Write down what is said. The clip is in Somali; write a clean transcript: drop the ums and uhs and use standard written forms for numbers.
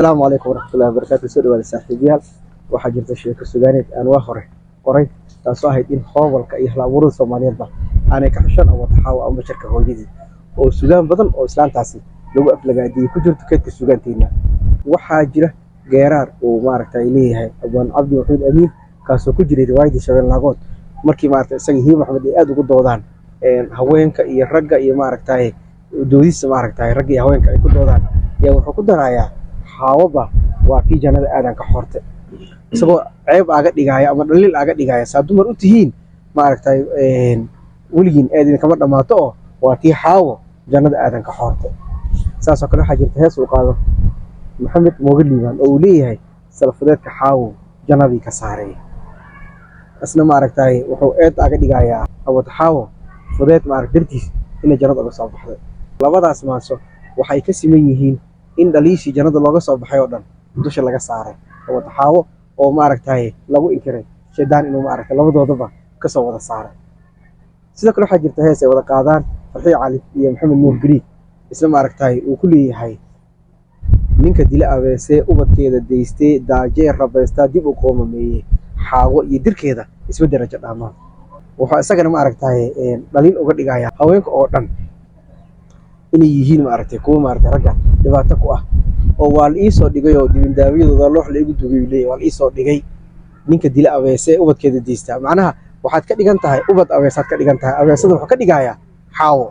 Asalaamu calaykum waraxmatullahi wabarakaatu. Soo dhawaada, saaxiibayaal. Waxaa jirta sheeko sugaaneed aan waa hore qoray, taasoo ahayd in hoobalka iyo hal-abuurada Soomaaliyeedba aanay ka xushan Awataxaawo ama basharka hooyadii, oo sugaan badan oo islaantaasi lagu aflagaadiyey ku jirto keydka sugaanteena. Waxaa jira geeraar uu maaragtay leeyahay Abwaan Cabdi Maxamed Amiin, kaasoo ku jiray riwaayadii Shabeelnaagood, markii maaragtay isaga Hiib Axmed ay aada ugu doodaan haweenka iyo ragga iyo maaragtay doodista maaragtay ragga iyo haweenka ay ku doodaan, ayaa wuxuu ku darayaa: "Xaawaba waa kii jannada aadan ka xortay," isagoo ceeb aaga dhigaaya ama dhaliil aaga dhigaaya saa dumar u tihiin maaragtay weligiin aad idinkama dhammaato oo waa tii Xaawo jannada aadan ka xoortay. Saasoo kale waxaa jirta hees uu qaado Maxamed Mooge Liibaan oo uu leeyahay: "Salfudeedka Xaawo jannadii ka saaray." Isna maaragtay wuxuu eed aaga dhigayaa Awataxaawo fudeed maarag dartiis inay jannada uga soo baxday. Labadaas maanso waxay ka siman yihiin in dhaliishii jannada looga soo baxay oo dhan dusha laga saaray Awataxaawo, oo maaragtay lagu inkiray shaydaan inuu maaragtay labadoodaba kasoo wada saaray. Sidoo kale waxaa jirta hees ay wada qaadaan Farxiyo Cali iyo Maxamed Nuur Gariig, isla maaragtay uu ku leeyahay: "Ninka dila abeesee, ubadkeeda daystee, daajee rabaystaa, dib u qoomameeyey, Xaawo iyo dirkeeda isma darajo dhaamaan." Wuxuu isagana maaragtay dhaliil uga dhigaya haweenka oo dhan inay yihiin maaragtay kuwo maaragtay ragga dhibaato ku ah, oo waa la iisoo dhigay oo dibindaawiyadooda loox la igu dugay uu leeyahay. Waa la iisoo dhigay ninka dila abeese, ubadkeeda daystaa, macnaha waxaad ka dhigan tahay ubad abeesaad ka dhigan tahay. Abeesada wuxuu ka dhigayaa Xaawo.